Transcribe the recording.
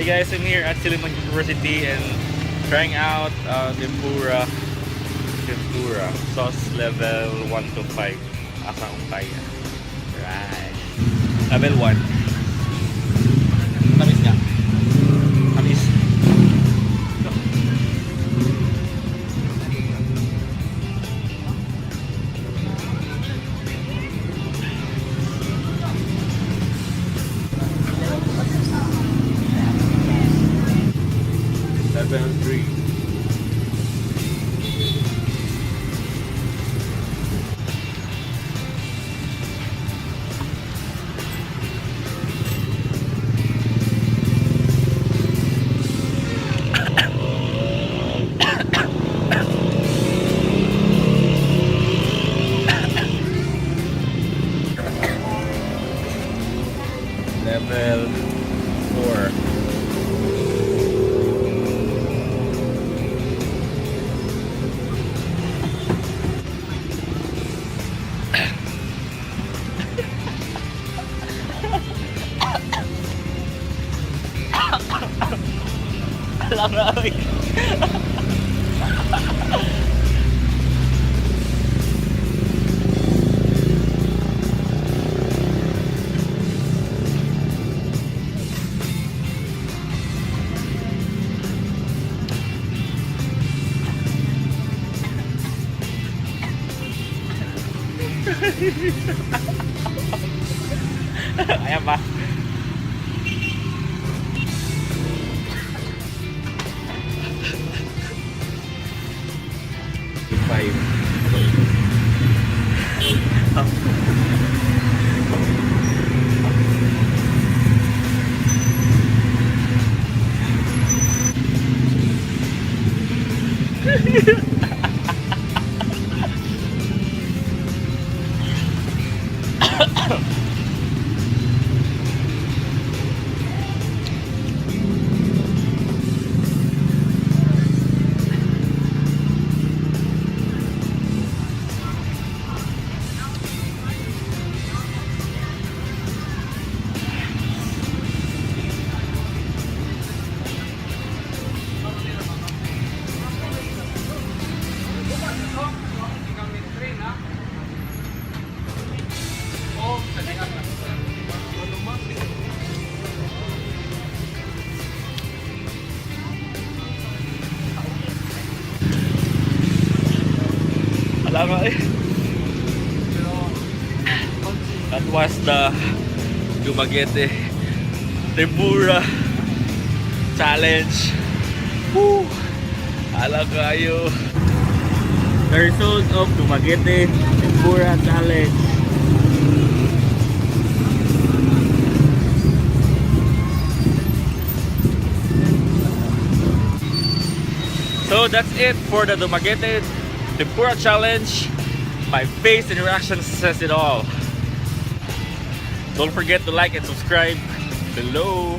Guys, I'm here at Silliman University and trying out tempura tempura sauce level 1 to 5. Asa akong kaya. Right. Level 1. Tamis nga. Tamis. Level 3. Level 4. Alam na, oy. Ayan ba? Five. Alam nga eh. That was the Dumaguete Tempura Challenge. Woo! Alam kayo. The result of Dumaguete Tempura Challenge. So that's it for the Dumaguete Tempura Challenge. My face and reaction says it all. Don't forget to like and subscribe below.